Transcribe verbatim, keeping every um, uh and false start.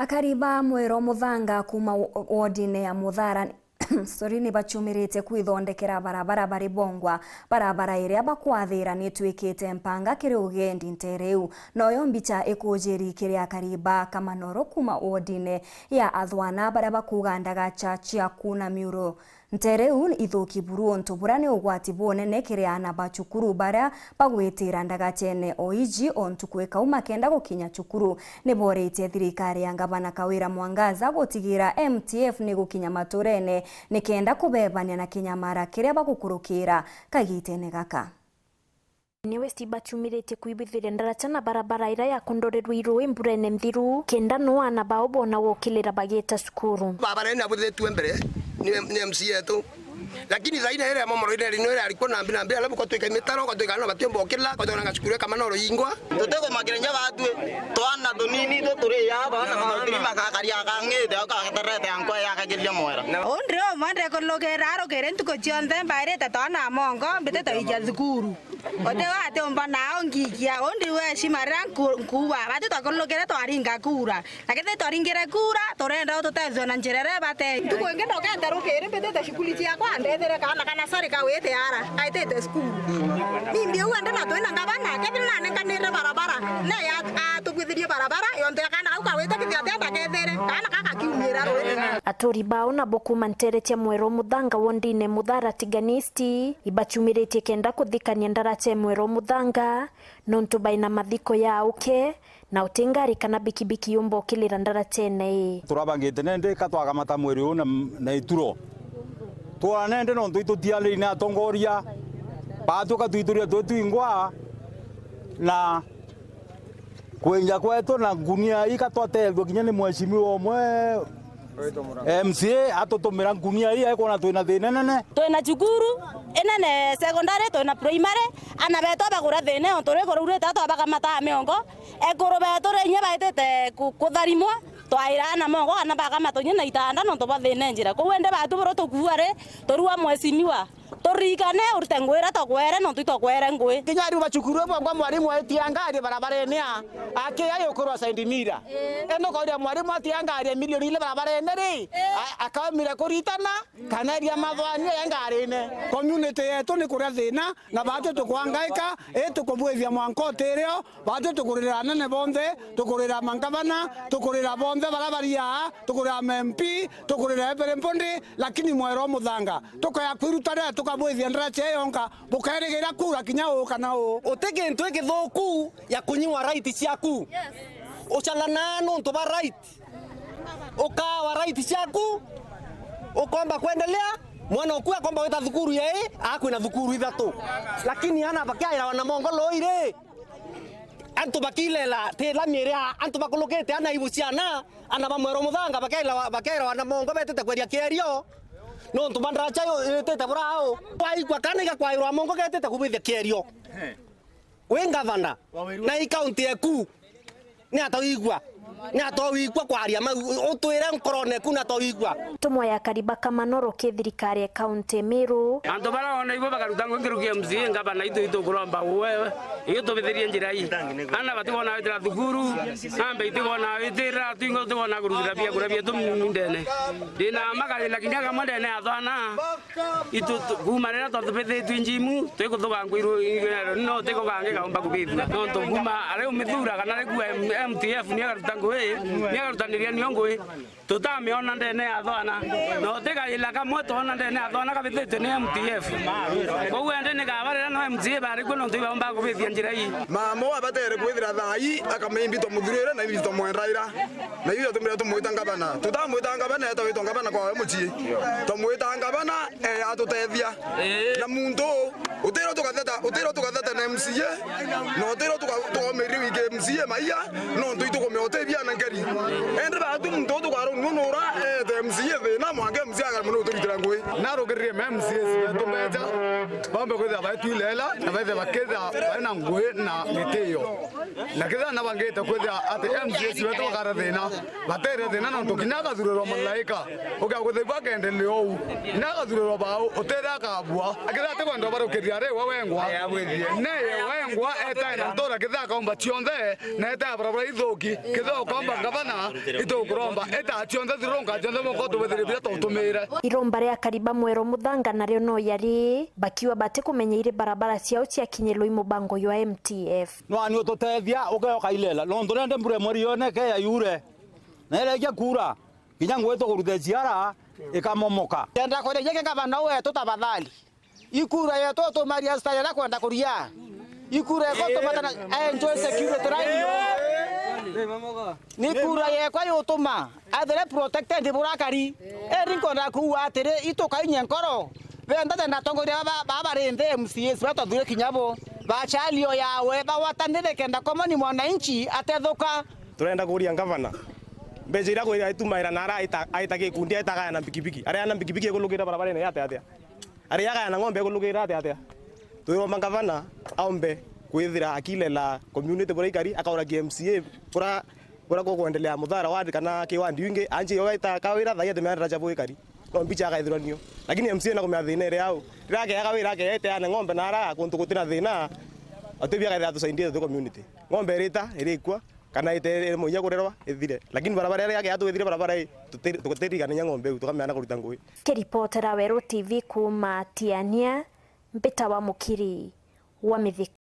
Akari ba Mwero Muthanga kuuma wo-, wodine ya Muthara, sorry, ni bacumirite kwithondekera barabara bari bongwa. Barabara iria bakwathira ni itwikite mpanga kiri ugendi ntere iu. Noyo mbicha ikujiri kiri akari ba Kamanoro kuuma wodine ya Athwana baria bakuuga ndagacha cia kuuna miuro. Ntere iu ithuki buru untu buria ni ugwati bunene kiri aana ba cukuru baria bagwitira ndagachene o iji o ntuku ikau makenda gukinya cukuru. Ni booritie thirikari ya Ngavana Kawira Mwangaza gutigira M T F ni gukinya maturene nikenda kubebania na kinyamara kiria bagukurukira kagitene gaka. Ni West bacumiritie kwibithiria ndaraca na barabara iria yakundorerwe irui mburene nthiru, kenda no aana bao boona gukilira bagiita cukuru. Barabara ino yabwithitue mbere ni, ni M C A yetu. Lakini thaina iria momoro ine rino iria arikwo nambi nambi, alafu kwatwika mitaro, kwatwika no batiomba ukila, kwatwika na cukuru kama no ruingwa. Tutikumakira nya batwi, twana tunini tu turi ya, bana mautiri makakaria kang'ite, au kagaterete ankwa yakakiria mwera. Undi umwe ndikulukira arukire ntuku cionthe mbairite twana mongo, mbitite ija thukuru. Uti watiumba nao ngikia, undi we heshima riria nku-, nkuuga, bati twakulukire twaringa kura. Na kethira twaringire kura, turenda ututethua na njira iria ibate. Ntuku ingi ndokete rukiri mbitite cukuru ciakwa, ndethere kaana kana, sorry, kawite ara, kaitite cukuru. Nimbi uu ende na twina ngavana, kethira nanenkanire barabara, ne ya atubwithirie barabara, yontu ya kaana kau kawite kithiate ndakethere, kaana kaka kiumira ruini. Aturi bao nabo kuuma ntere cia Mwero Muthanga wondine Muthara Tiganisti, ibacumiritie kenda kuthikania ndaraca e Mwero Muthanga, nontu baina mathiko ya auke, na uti ngari kana bikibiki yumba ukilira ndaracene ii. Turabangite nende ka twakamata mwiri uu na, na ituro. Twona nende nontu itutiariri ni atongoria. Baatuka twituria twi twingwa na kwinja kwetu na ngunia ii ka twatethua kinya ni mheshimiwa umwe M C A atutumira ngunia ii, aikwona twina thina nene. Twina cukuru inene secondary, twina primary, ana betu bagura thina, ontu ri kuraurite twabakamata miongo, ekuru betu ri inya baitite ku-, kutharimwa, twaira ana mongo, ana bakamata inya na itanda, nontu bwa thina njira. Kou indi batu buru tukuua ri, turua mheshimiwa. Turirikane urute ngui iria twakwere, nontu itwakwere ngui. Kinya ariu ba cukuru bongwa mwarimu aitia ngari barabarene a, akiya yukurwa Saint Mira. Ii. Eno kauria mwarimu atia ngari ya milioni ile barabarene ri, a-, akaumire kuritana, kana iria mathwanio ya ngarine. Community yetu ni kuria thina, na batu tukwangaika, ii tukubwithia mwanka utirio, Baatwi tukurira anene bonthe, tukurira mangavana, tukurira bonthe baria bari aa, tukurira ma M P, tukurira everybody, lakini Mwero Muthanga, tukaya kwiruta riria tukabwithia ndaraca ii yonka, bukeerigira kura kinya uu kana uu. Uti kintu gikithuku ya kunyiwa right ciaku. Ucalana nuntu bwa right. Ukawa right ciaku, ukomba kwendelea, mwana oku akomba gwita thukuru yei, akwina thukuru ithatu. Lakini ana bakiairawa na mongo loi ri, antu bakilela ti lami iria antu bakulukite ana ibu ciana, ana ba Mwero Muthanga bakiairawa, bakiairawa na mongo betite kweria kierio, nontu ba ndaraca yu itite burau. Kwaigua kana igakwairwa mongo getite kubwithia kierio. Wi ngavana na i kaunti eku, ni atauigua, ni atauigua kwaria mau, utwire nkorone eku ni atauigua. Tumwe ya kariba kamanoro ki thirikari ya kaunti Meru. Antu bara ona ibo bakaruta ngu nkiruki M C A ngavana itu itukuromba uwe, iyo tubithirie njira ii. Ana batikona witira thukuru, ambe itikona witira, twingo tukona kurutira bia kurabia tumindene. Ndina makarina kinya kamwe ndene ya thwana. Itu tu-, kuuma riria twatubithitue njimu, twikuthuga ngu iru-, iru-, no tikugange kaumba kubithua. Nontu kuuma ari umithura kana ari kuua M-, M T F ni agaruta ngui, ni agarutaniria nio ngui. Tutamiona ndene ya thwana. No tikaila kamwe twona ndene ya thwana kabithitue ni M T F. Koguo ende ni kaba riria no M C A bari kuo nontu ibaumba kubithia njira ii. Mama abatere kwithira thaa ii, akamimbi twamuthurire na imbi twamwendaira. Na iu yatumire tumwita ngavana. Tutamwita ngavana, eta witwa ngavana kwa we mucii. Twamwita ngavana, eh, atutethia. Na muntu uu, utiro tukatheta, utiro tukatheta na M C A, na utiro tuka-, tukomeria wiki M C A maiya, nontu itukumea utethia na ngeri. Ende batu muntu uu tukarunua nura, eh, ete M C A thina, mwanka M C A akara muno uturutira ngui. Narok Kiri M C As betu beja, bambe kwithira baitwilela, na bethe bakithira baina ngui na gitio. Na kithira na bangite kwithira ati M C As betu bakara thina, batere thina nontu kinya akathurirwa malaika, ukia kuthigwa akendelea uu. Kinya akathurirwa bau, utire akabua. Akithira ati kwenda barukiria ari we wengwa. Neye wengwa etae na ntura kithira akaumba cionthe, na etae barabara ithuki. Kithira ukomba ngavana, itukuromba. Eta cionthe thirunka, cionthe moko tubethire biria tutumire. Iromba ria Kariba Mwero Muthanga nario no yari, bakiuga batikumenya iri barabara ciao ciakinyirwe i mubango jwa M T F. Nwani ututethia, ukeoka ilela. Nontu rende mbura imwe rioneke ya yure. Na irekia kuura, kinya ngui tukurute ciara, ikamomoka. Kenda kuria giki ngavana wetu tafadhali. Ikura yetu utumaria style na kwenda kuria. Ikura yetu utumatana enjoy security line. Ni kura yekwa yutuma athire protected burakari. Eri nkwenda kuuga atiri, itukainye nkoro. Bendete na atongoria baba, baba bari nthi M C As batwathire kinya bo. Bachalio yawe, bagwatanire kenda common mwananchi atethuka. Turenda kuria ngavana. Mbeca iria kwira itumaira na ara aita, aita gikundi aitagaya na mbikibiki. Aria na mbikibiki ikulukira barabara-ini yate atia? Aria agaya na ng'ombe ikulukira atia atia? Twiromba ngavana aombe kwithira akilela community buria ikari, akauragia M C A buria, buria kukwendelea Muthara ward kana ki ward ingi, anji yo ita kawira thaia timeandera cha buikari. No mbicha akaithiranio. Lakini M C A na kumea thina iri au. Riria akea kawira akea iteane ng'ombe na ara kuntu gutina thina, atwibia akaithira atusaidie the community. Ng'ombe irita, irikua, kana ite iri muiya kurerwa, ithire. Lakini barabara iria yake yatwithire barabara ii, tuti-, tutiriganagia ng'ombe iu, tukameana kuruta ngui. Kiripotera Weru T V kuuma Tiania, Mbita wa Mukiri wa Mithika.